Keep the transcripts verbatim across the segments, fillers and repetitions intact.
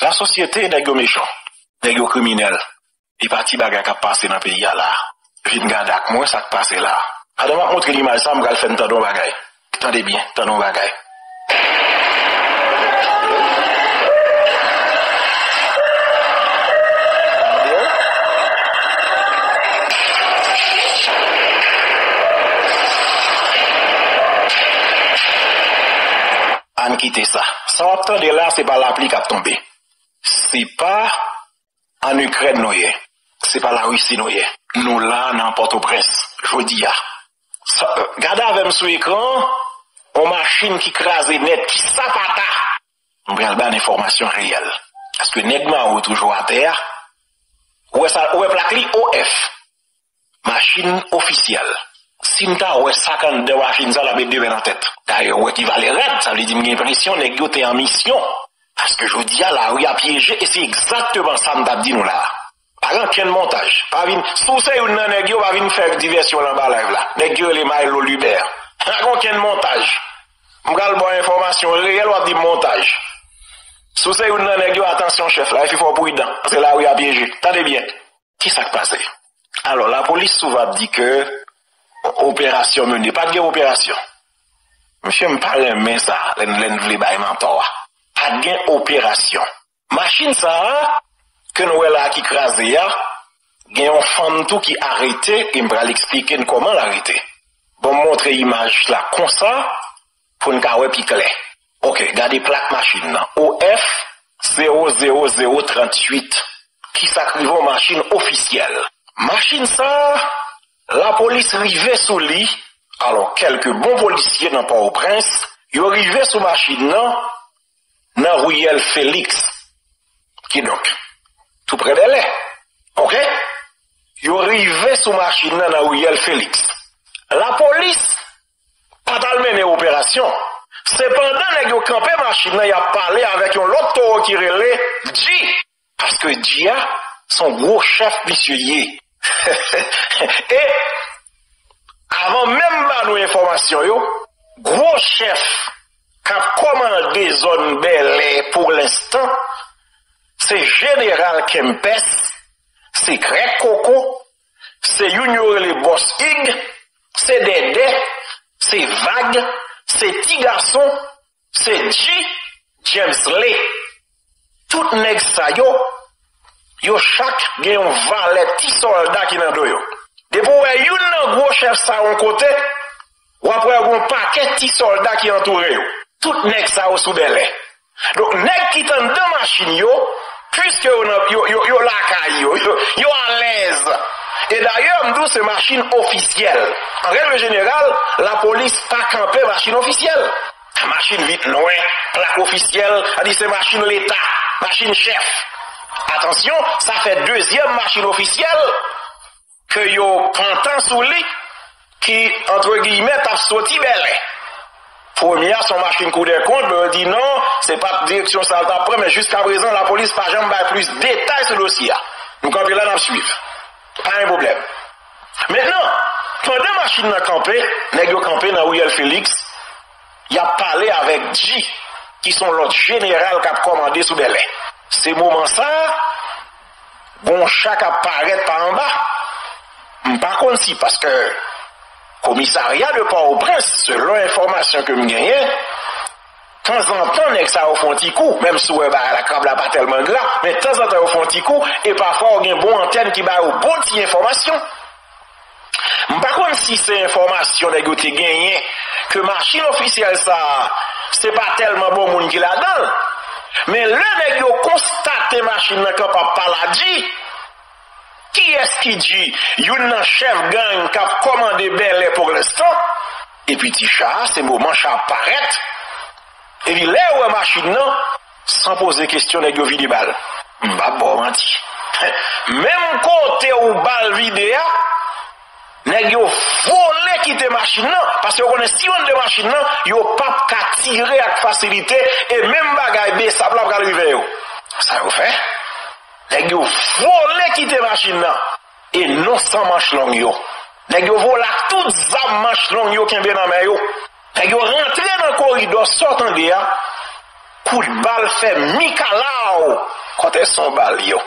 Lasosyete, nèg yo mechan. Nèg yo kriminèl. E pa ti bagay k ap pase nan peyi a la. Vin gade ak mwen sa k pase la. Adan m ap montre n imaj sa, m pral fè n tande yon bagay. Tande byen, tande yon bagay. Ann kite sa. Sa w ap tande la, se pa lapli k ap tonbe. Se pa ann Ikrèn nou ye. Se pa Larisi nou ye. Nou la nan Pòtoprens, jodi a. Sa, gade avè m sou ekran an, yon machin ki kraze nèt, ki sapata. M pral ba n enfòmasyon reyèl. Paske nèg Mao toujou atè a. Ou wè sa, ou wè plak li, O F. Machin ofisyèl. Si n ta wè sa k anndan machin sa, n ap met de men nan tèt. Dayè, ou wè ki vale rèd, sa vle di m gen enpresyon nèg yo te an misyon. Paske jodi a, lari a pyeje, e se egzakteman sa m t ap di nou la a. Pa gen okenn montaj. Pa vin, si w se youn nan nèg yo, pa vin fè divèsyon w anba live la. Nèg ki rele Milo Lubert. Pa gen okenn montaj. M pral ba w enfòmasyon reyèl, w ap di m montaj. Si w se youn nan nèg yo, atansyon chèf, la, epi fò w pridan, paske lari a pyeje. Tande byen. Kisa k pase? Alò, lapolis souvan ap di ke operasyon mennen. Pa t gen operasyon. Mesye, m pa renmen sa, lè n, lè n vle bay mantò a. Pa t gen operasyon. Machin sa a, ke n wè la a ki kraze a, gen yon fanm tou ki arete, e m pral eksplike n kòman l arete. Bon, m montre imaj la konsa, pou n ka wè pi klè. Oke, gade plak machin nan. O F zewo zewo zewo tranntuit. Kisa k rive yon machin ofisyèl? Machin sa a, lapolis rive sou li. Alò, kèlke bon polisye nan Pòtoprens, yo rive sou machin nan, nan riyèl Felix. Kidonk, tou prè Bèlè. Oke? Yo rive sou machin nan nan riyèl Felix. Lapolis pa t al mennen operasyon. Sepandan, nèg yo kanpe machin nan, y ap pale avèk yon lòt towo ki rele G. Paske G a, se yon gwo chèf misye ye. E, avan menm ba nou enfòmasyon yo, gwo chèf k ap kòmande zòn Bèlè pou lenstan, se Jeneral Kempès, se Grèk Koko, se youn yo rele Bòs Ig, se Dèdè, se Vag, se Ti Gason, se G, James Lé. Tout nèg sa yo, yo chak gen yon valè ti sòlda ki nan do yo. Depi w wè youn nan gwo chèf sa yo yon kote, w ap wè yon pakèt ti sòlda ki antoure yo. Tout nèg sa yo sou Bèlè. Donk, nèg ki t anndan machin yo, piske yo nan, yo, yo, yo lakay yo, yo, yo alèz. E dayè, m di w, se machin ofisyèl. An règ jeneral, lapolis pa kanpe machin ofisyèl. Machin vit nwè, plak ofisyèl, sa di se machin leta, machin chèf. Atansyon, sa fè dezyèm machin ofisyèl ke yo pantan sou li, ki, antre giyimè, t ap soti Bèlè. Premye a, se yon machin Kou dè Kont, men yo di non, se pa t direksyon sa l t ap pran, men jiskaprezan, lapolis pa janm bay plis detay sou dosye a. Nou kanpe la, n ap swiv. Pa gen pwoblèm. Mentnan, pandan machin nan kanpe, nèg yo kanpe nan riyèl Felix, y ap pale avèk G, ki se yon lòt jeneral k ap kòmande sou Bèlè. Se moman sa a, gon cha k ap parèt pa anba. M pa konn si paske komisarya de Pòtoprens, selon enfòmasyon ke m genyen, tanzantan nèg sa yo fè yon ti kou, menm si w wè bagay la, krab la pa tèlman gra, men tanzantan yo fè yon ti kou, e pafwa w gen bon antèn ki ba yo bon ti enfòmasyon. M pa konn si se enfòmasyon nèg yo te genyen ke machin ofisyèl sa a, se pa tèlman bon moun ki ladan l. Men lè nèg yo konstate machin nan kanpe ap pale a G, kiyès ki G? Youn nan chèf gang k ap kòmande Bèlè pou lenstan. Epi ti cha a, se moman cha a ap parèt. Epi lè yo wè machin nan, san poze kesyon, nèg yo vide ba l. M p ap ba w manti. Menm kote ou ba l vide a, nèg yo vole kite machin nan, paske yo konnen si yo anndan machin nan, yo p ap ka tire ak fasilite, e menm bagay Besap la pral rive yo. Sa yo fè? Nèg yo vole kite machin nan, e non san manch long yo. Nèg yo vole ak tout zam manch long yo kenbe nan men yo. Nèg yo rantre nan koridò sa w tande a, Kout bal fè mikalaw. Kote son bal yo?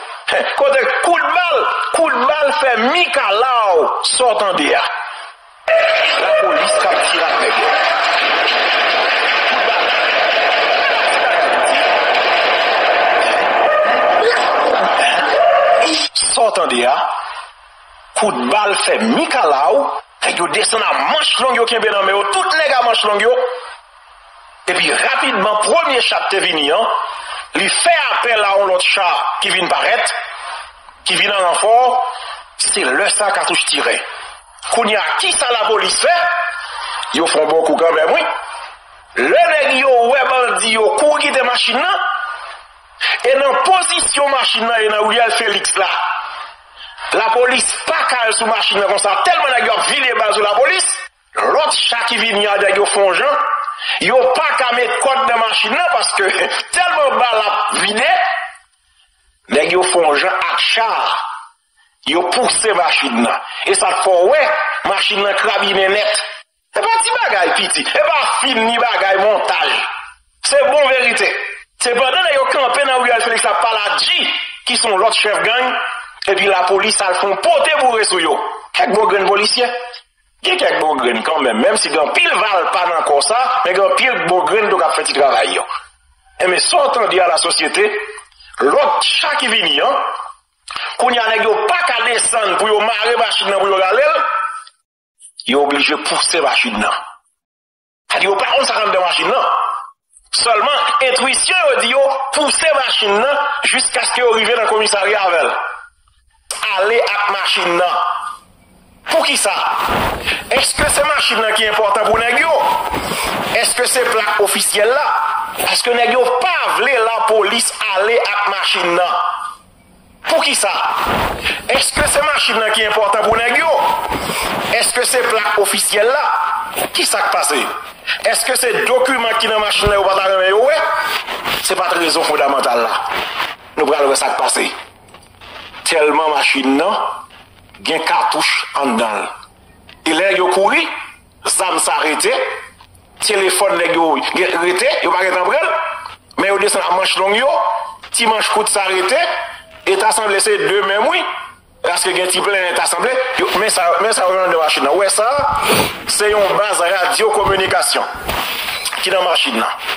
Kote kout bal? Kout bal fè mikalaw. Sa w tande a? Lapolis k ap tire ak nèg yo. Kout bal. Sa w tande a? Kout bal fè mikalaw. Nèg yo desann a manch long yo kenbe nan men yo. Tout nèg a manch long yo. Epi rapidman, premye cha k te vini an, li fè apèl a yon lòt cha ki vin parèt, ki vin an ranfò, se lè sa katouch tire. Kounye a, kisa lapolis fè? Yo fè yon bon kou kanmenm, wi. Lè nèg yo wè bandi yo kouri kite machin nan, e nan pozisyon machin nan ye nan Ruelle Félix la, lapolis pa ka al sou machin nan konsa, tèlman nèg yo ap vide bal sou lapolis. Lòt cha ki vini an, nèg yo fè yon jan, yo pa ka met kòd nan machin nan paske tèlman bal ap vide, nèg yo fè yon jan ak cha a. Yo pouse machin nan. E sa k fè w wè machin nan krabinen nèt. E pa ti bagay piti, e pa fim ni bagay montaj. Se bon verite. Se pandan nèg yo kanpe nan Ruelle Félix la, Paladji, ki se yon lòt chèf gang, epi lapolis al fè yon pote boure sou yo. Kèk bon grenn polisye. Gen kèk bon grenn kanmenm, menm si gen anpil valpa nan kò sa, men gen anpil bon grenn tou k ap fè ti travay yo. Enben, sa w tande a, lasosyete, lòt cha ki vini an, kounye a nèg yo pa ka desann pou yo mare machin nan pou yo rale l, yo oblije pouse machin nan. Sa di yo pa konn sa k anndan machin nan. Sèlman, entwisyon yo di yo pouse machin nan jiskaske yo rive nan komisarya avè l. Ale ak machin nan. Poukisa? Èske se machin nan ki enpòtan pou nèg yo? Èske se plak ofisyèl la? Paske nèg yo pa vle lapolis ale ak machin nan. Poukisa? Èske se machin nan ki enpòtan pou nèg yo? Èske se plak ofisyèl la? Kisa k pase? Èske se dokiman ki nan machin nan yo pa ta renmen yo wè? Se pa t rezon fondamantal la. Nou pral wè sa k pase. Tèlman machin nan gen katouch anndan l. E lè yo kouri, zam sa rete, telefòn nèg yo gen, rete, yo pa gentan pran l, men yo desann ak manch long yo, ti manch kout sa rete, e ta sanble se de menm wi, paske gen ti plen, ta sanble, yo, men sa, men sa yo nan anndan machin nan. Ou wè sa, se yon baz radyo kominikasyon ki nan machin nan.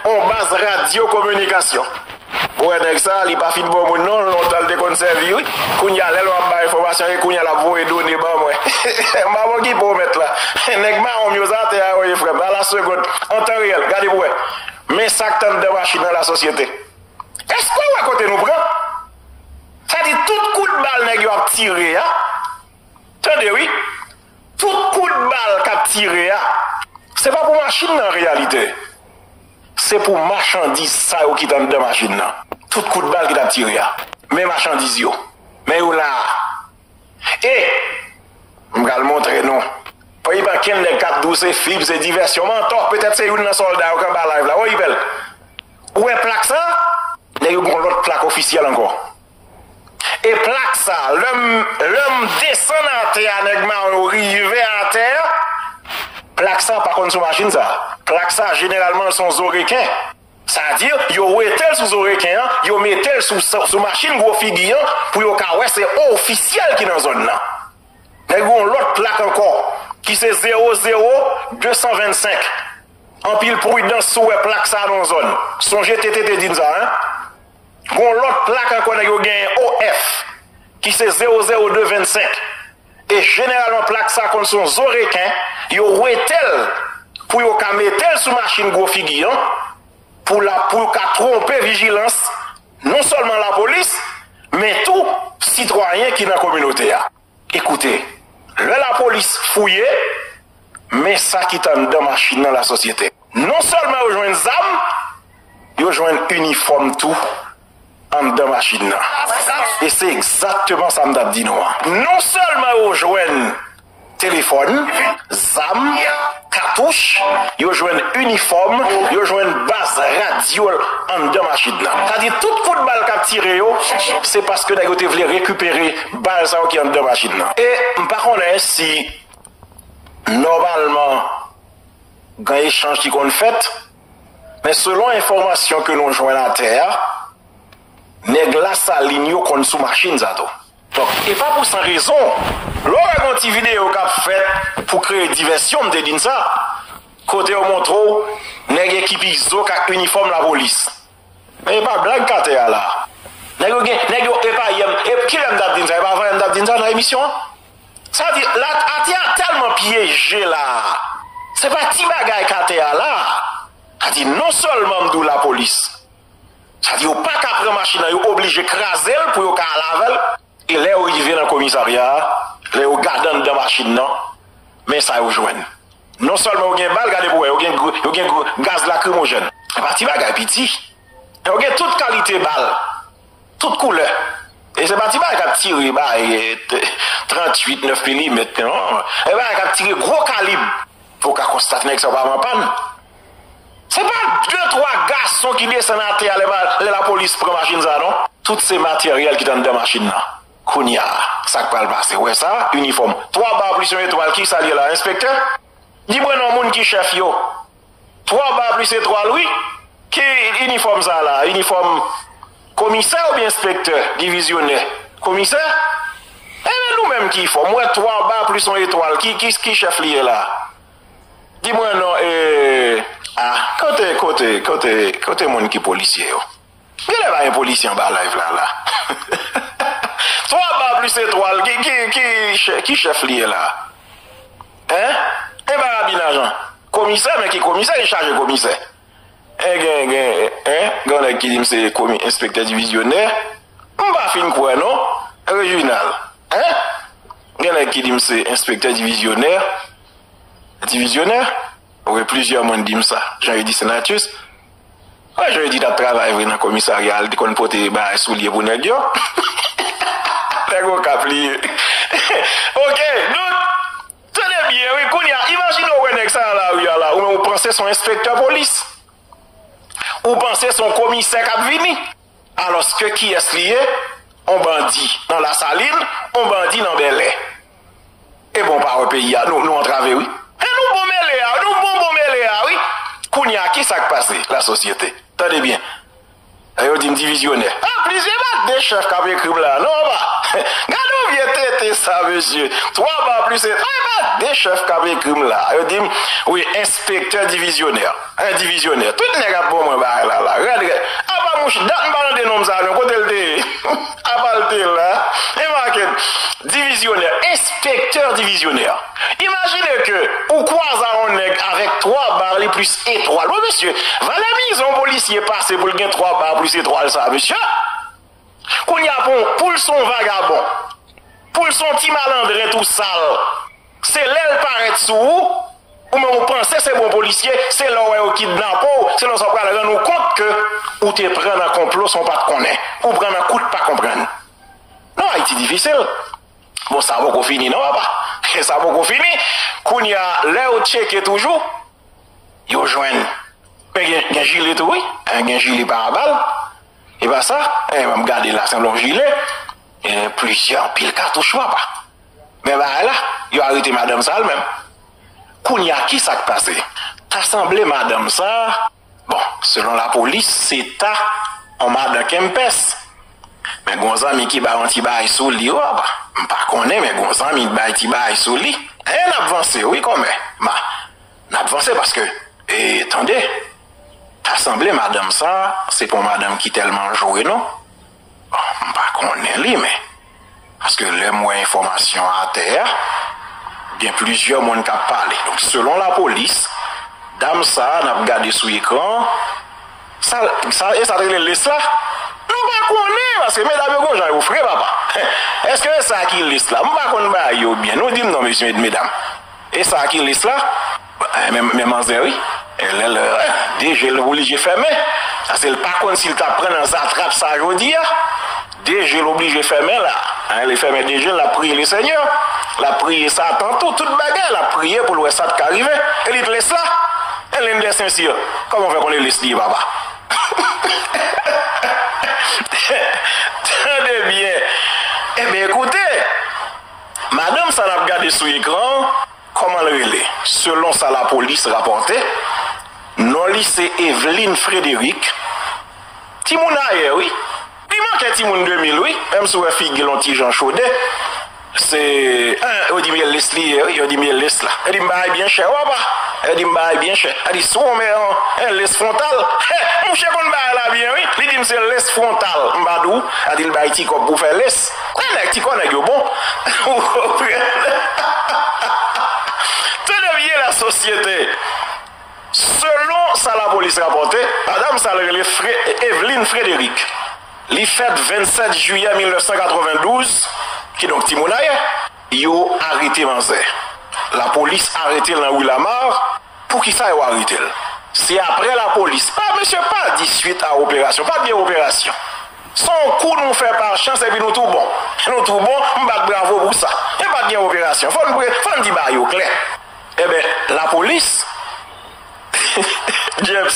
Yon baz radyo kominikasyon. Ou wè nèg sa, li pa fin bon moun non, lontan l te konn sèvi wi. Kounye a, lè l ap bay enfòmasyon, e kounye a l ap voye done ban mwen. M ap okipe w mèt la. Nèg mawon m yo sa atè a, wi, frè m, a la segond, an tan reyèl, gade pou wè. Men sa k t anndan machin nan, lasosyete. Èske w wè kote nou pran? Sa di tout kout bal nèg yo ap tire a, tande wi, tout kout bal k ap tire a, se pa pou machin nan an reyalite. Se pou machandiz sa yo ki t anndan machin nan. Tout kout bal ki t ap tire a. Men machandiz yo. Men yo la a. E, m pral montre nou. Pa gen okenn nèg k ap di w se fim, se divèsyon. Mantò, petèt se youn nan sòlda yo k anba live la. Wi, bèl. Ou wè plak sa? Nèg yo gen yon lòt plak ofisyèl ankò. E plak sa, lè m, lè m desann atè a, nèg mawon yo rive atè a, plak sa pa konn sou machin sa. Plak sa, jeneralman, l se yon zo reken. Sa di, yo wete l sou zo reken an, yo mete l sou, sou, sou machin gwo figi an, pou yo ka wè se ofisyèl ki nan zòn nan. Nèg yo gen yon lòt plak ankò, ki se zewo zewo de san vennsenk. Anpil pridans si w wè plak sa nan yon zòn. Sonje T T te di n sa, en. Gen yon lòt plak ankò nèg yo genyen, O F, ki se zewo zewo de vennsenk. E jeneralman, plak sa konn se yon zo reken, yo wete l pou yo ka mete l sou machin gwo figi an, pou la, pou yo ka twonpe vijilans, non sèlman lapolis, men tou sitwayen ki nan kominote a. Ekoute, lè lapolis fouye, men sa ki t anndan machin nan, lasosyete. Non sèlman yo jwenn zam, yo jwenn inifòm tou anndan machin nan. E se egzakteman sa m t ap di nou an. Non sèlman yo jwenn telefòn, zam, katouch, yo jwenn inifòm, yo jwenn baz radyo anndan machin nan. Sa di tout kout bal k ap tire yo, se paske nèg yo te vle rekipere bal sa yo ki anndan machin nan. E m pa konnen si nòmalman gen echanj ki konn fèt, Men selon enfòmasyon ke nou jwenn atè a, nèg Lasalin yo konn sou machin sa tou. Donk, e pa pou san rezon, lè w wè gen yon ti videyo k ap fèt pou kreye divèsyon, m te di n sa, kote yo montre w nèg ekip Izo k ak inifòm lapolis. Men e pa blag k atè a la. Nèg yo gen, nèg yo, e pa yè m, e kilè m t ap di n sa, e pa avan yè m t ap di n sa nan emisyon an? Sa di, la, atè a tèlman pyeje la. Se pa ti bagay k atè a la. Sa di, non sèlman m di w lapolis. Sa di, yo pa ka pran machin nan, yo oblije kraze l pou yo ka al avè l. E lè yo rive nan komisarya a, lè yo gade anndan machin nan, men sa yo jwenn. Non sèlman yo gen bal, gade pou wè, yo gen gr-, yo gen gr-, gaz lakrimojèn. E pa ti bagay piti. Yo gen tout kalite bal, tout koulè. E se pa ti bagay k ap tire, bay, e, t-, tranntuit nèf milimèt, non. E bagay k ap tire gwo kalib. Ou ka konstate nèg sa yo pa anpàn. Se pa de, twa gason ki desann atè a lè, lè lapolis pran machin sa, non. Tout se materyèl ki t anndan machin nan. Kounye a, sa k pral pase? Wè sa, inifòm. Twa ba plis yon etwal, ki sa l ye la, enspektè? Di mwen non, moun ki chèf yo. Twa ba plis etwal, wi. Ki inifòm sa la? Inifòm komisè oubyen enspektè divizyonè? Komisè? Enben, nou menm ki fò. M wè twa ba plis yon etwal. Ki, ki, ki chèf li ye la? Di mwen non, e, a, kote, kote, kote, kote moun ki polisye yo? Genlè pa gen polisye anba live la, la. Twa ba plis etwal, ki, ki, ki chè-, ki chèf li ye la? Hein? E pa Rabin Ajan. Komisè, men ki komisè, ki chaje komisè? E gen, gen, hein? Gen nèg ki di m se komi-, enspektè divizyonè. M pa fin kwè, non. Rejinal. Hein? Gen nèg ki di m se enspektè divizyonè. Divizyonè? Wi, plizyè moun di m sa. Jean Rudy Senatus. Wi, Jean Rudy t ap travay vre nan komisarya, li te konn pote bagay soulye pou nèg yo. Nèg Okap li ye. Ok, donk, tande byen, wi, kounye a, imajine w wè nèg sa nan lari a la, ou menm ou panse se yon enspektè polis. Ou panse se yon komisè k ap vini. Alòske kiyès li ye? On bandi nan Lasalin, on bandi nan Bèlè. E bon, pa wè peyi a, nou, nou antrave, wi. E nou bon mele a, nou bon, bon mele a, wi. Kounye a, ki sa k pase, lasosyete? Tande byen. Yo di m divizyonè. A, plizyè, e pa de chèf k ap ekri m la, non, pa. Gade yon vye tete sa, mesye. Twa ba plis, e, e pa de chèf k ap ekri m la. Yo di m, wi, enspektè divizyonè. Hein, divizyonè. Tout nèg ap ban mwen bagay la, la. Rèd, rèd. Apa mouch, dat m pa tande non m sa, non. Kote l te ye? Apa l te la? E make divizyonè, enspektè divizyonè. Imajine ke ou kwaze a yon nèg avèk twa ba li plis etwal. Wi, mesye, valè mizè yon polisye pase pou l gen twa ba plis etwal sa, mesye. Kounye a, pou, pou l se yon vagabon, pou l se yon ti malandren tou sal, se lè l parèt sou ou, ou menm ou panse se bon polisye, se lè w wè yo kidnape w, se lè sa w pral rann ou kont ke ou te pran nan konplo san w pa t konnen, ou pran nan kout pa konprann. Non, Ayiti difisil. Bon, sa poko fini, non, papa. Sa poko fini. Kounye a, lè yo tcheke toujou, yo jwenn. Men gen, gen jile tou, wi. Hein, gen jile parabal. E pa sa, hein, m ap gade la, sanble yon jile. Gen plizyè, anpil katouch, papa. Men bagay la, yo arete madanm sa a, l menm. Kounye a, ki sa k pase? Ta sanble madanm sa a, bon, selon lapolis, se ta yon madan Kempès. Men gon zanmi ki bay yon ti bagay sou li, w ap, m pa konnen, men gon zanmi ki bay ti bagay sou li. E n ap vanse, wi, kòmè. Ma, n ap vanse paske, e, tande, ta sanble madanm sa a, se pa yon madanm ki tèlman jwe, non. Bon, m pa konnen li, men, paske lè m wè enfòmasyon atè a, gen plizyè moun k ap pale. Donk, selon lapolis, dam sa a n ap gade sou ekran an, sa, sa, e sa t rele Lesla? Nou pa konnen, paske medam yo gon jan yo fre, papa. Èske e sa ki Lesla? M pa konn bagay yo byen. Nou di m non, mesye, medam. E sa ki Lesla? Eh, men, men manzè, wi. Eh, lè, lè, eh, D G l oblije fèmen. Paske l pa konn si l t ap pran nan zatrap sa jodi a. D G l oblije fèmen la. Hein, li fèmen D G l, l ap priye Lesenyè. L ap priye Satan tou, tout bagay, l ap priye pou l wè sa t ka rive. E li t Lesla. E lin dè Sensir. Kòman w fè konnen Lesla li ye, papa? Tande byen. Ebyen, ekoute. Madanm sa n ap gade sou ekran an, kòman l rele? Selon sa lapolis rapòte, Non li se Eveline Frédéric. Timoun ayè, wi. Li manke timoun de mil, wi. Menm si w wè figi l yon ti jan chode. Se, en, yo di m e lace li ye, wi. Yo di m e lace la. Yo di m bagay byen chè, w pa. Yo di m bagay byen chè. Yo di si w mè yon, en, lace frontal. He, mouche konn bagay la byen, wi. Li di m se lace frontal. M pa di w, a di l bay ti kòb pou fè lace. E nèg, ti kò nèg yo bon. Ou konprann? Tande byen, la sosyete. Selon sa lapolis rapòte, madanm sa l rele Fre-, Eveline Frédéric. Li fèt vennsèt jiyè mil nèf san katrevendouz, kidonk timoun ayè. Yo arete manzè. Lapolis arete l nan ri Lamar. Poukisa yo arete l? Se apre lapolis. Pa, mesye, pa di suite à opération. Pa t gen operasyon. Se yon kou nou fè pa chans epi nou tou bon. Nou tou bon, m bat bravo pou sa. Men pa t gen operasyon. Fò n pre-, fò n di bagay yo klè. Enben, lapolis, James,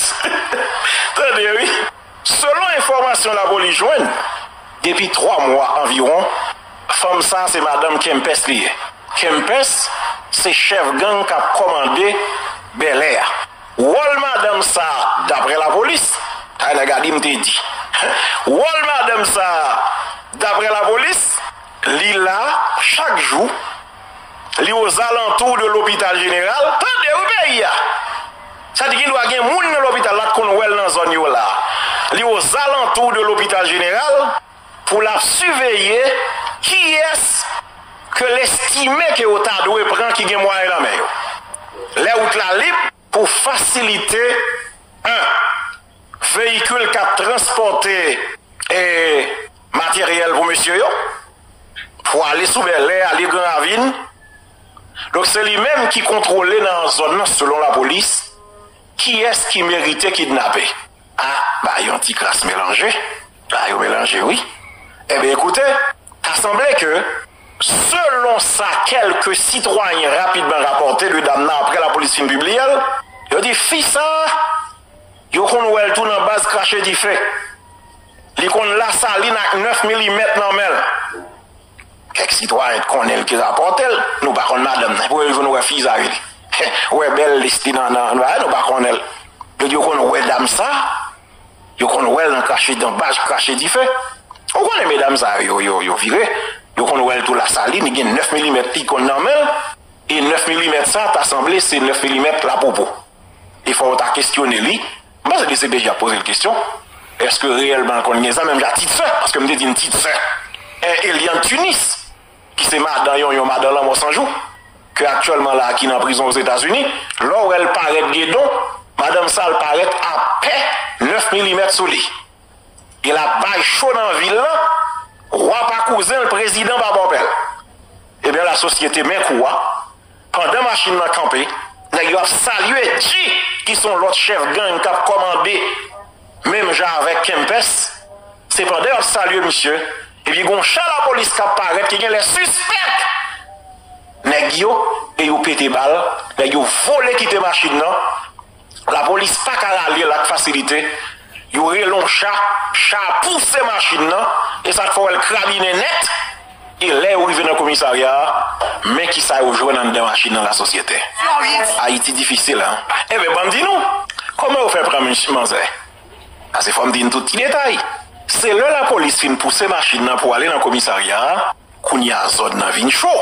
tande wi. Selon enfòmasyon lapolis jwenn, depi twa mwa anviwon, fanm sa a se madanm Kempès li ye. Kempès se chèf gang k ap kòmande Bèlè a. Wòl madanm sa a, daprè lapolis, ay nèg a di m te di. Wòl madanm sa a, daprè lapolis, li la chak jou, li ozalantou de lopital jeneral. Tande wi peyi a. Sa di gen dwa gen moun nan lopital la t konn wè l nan zòn yo la. Li ozalantou de lopital jeneral pou l ap siveye kiyès ke l estime ke yo ta dwe pran ki gen mwayen nan men yo. Lè wout la lib pou fasilite, en, veyikil k ap transpòte, e, materyèl pou mesye yo, pou ale sou Bèlè, ale Gran Ravin. Donk, se li menm ki kontwole nan zòn nan, selon lapolis, kiyès ki merite kidnape. A, bagay yo yon ti kras melanje. Bagay yo melanje, wi. Enben, ekoute, ta sanble ke, selon sa kèlke sitwayen rapidman rapòte de dam nan apre lapolis fin pibliye l, yo di fi sa a, yo konn wè l tou nan baz krache dife. Li konn lasalin ak nèf milimèt nan men l. Kèk sitwayen t konnen l ki rapòte l. Nou pa konn madanm nan. Pou yo jwenn wè fi sa yo li. Wè bèl lis li nan, nan, nan, nou pa konnen l. Yo di yo konn wè dam sa. Yo konn wè l nan krache, nan baz krache dife. Ou konnen medam sa yo, yo, yo vire. Yo konn wè l tou lasalin, li gen nèf milimèt li konn nan men l. E nèf milimèt sa, ta sanble se nèf milimèt lapopo. E fò w ta kesyone li. M panse D C P J ap poze l kesyon. Èske reyèlman l konn gen zam, menm jan ak Tit Sè? Paske m te di n Tit Sè. E Eliante Tunis, ki se madan yon, yon madan lanmò san jou, ke aktyèlman la ki nan prizon Ozetazini, lè w wè l parèt gen don, madanm sa l parèt apè nèf milimèt sou li. E l ap bay cho nan vil lan, wa pa kouzen l, prezidan pa bòpè l. Ebyen, lasosyete men kou a, pandan machin nan kanpe, nèg yo ap salye G, ki se yon lòt chèf gang k ap kòmande menm jan avèk Kempès. Se pandan y ap salye misye, epi gen yon cha lapolis k ap parèt ki genlè sispèk nèg yo, e yo pete bal, nèg yo vole kite machin nan. Lapolis pa ka rale l ak fasilite. Yo rele yon cha, cha a pouse machin nan, e sa k fè w wè l krabinen nèt. E lè yo rive nan komisarya a, men kisa yo jwenn anndan machin nan, lasosyete. Ayiti difisil, en. Enben, ban m di nou, kòman yo fè pran manzè? Paske fò m di n tout ti detay. Se lè lapolis fin pouse machin nan pou ale nan komisarya a, kounye a zòn nan vin cho.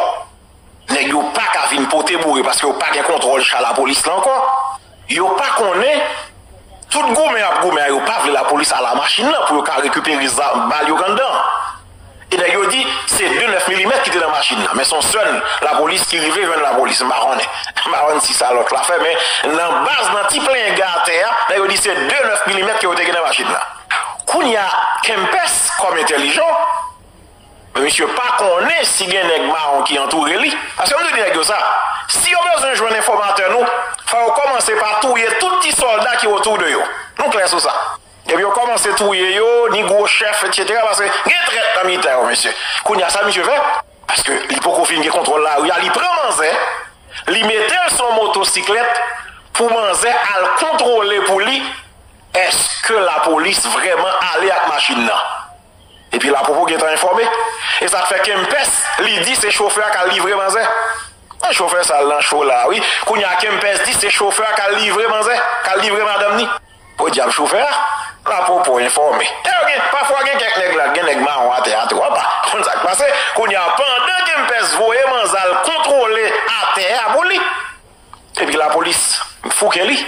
Nèg yo pa ka vin pote boure paske yo pa gen kontwòl cha lapolis la ankò. Yo pa konnen, tout goumen y ap goumen an, yo pa vle lapolis al a machin nan pou yo ka rekipere zam, bal yo k anndan an. E nèg yo di se de nèf milimèt ki te nan machin nan, men se yon sèl lapolis ki rive jwenn lapolis, m pa konnen. M pa konn si sa lòt la fè, men nan baz, nan ti plenyen ga atè a, nèg yo di se de nèf milimèt ke yo te gen nan machin nan. Kounye a, Kempès, kòm entèlijan, men misye pa konnen si gen nèg mawon ki antoure li. Paske m te di nèg yo sa, si yo bezwen jwenn enfòmatè nou, fò yo kòmanse pa touye tout ti sòlda ki otou de yo. Nou klè sou sa. Epi yo kòmanse touye yo, ni gwo chèf, etsetera, paske gen trèt nan mitan yo, mesye. Kounye a, sa misye fè? Paske li poko fin gen kontwòl lari a, li pran manzè, li mete l sou yon motosiklèt pou manzè al kontwole pou li èske lapolis vrèman ale ak machin nan. Epi lapopo gentan enfòme. E sa k fè Kempès, li di se chofè a k al livre manzè. Chofè sa al nan cho la, wi. Kounye a Kempès di se chofè a k al livre manzè, k al livre madanm ni. Podyab chofè a, lapopo enfòme. E yo gen, pafwa gen kèk nèg la, gen nèg mawon atè a tou, apa, konn sa k pase. Kounye a, pandan Kempès voye manzè al kontwole atè a pou li, epi lapolis fouke li.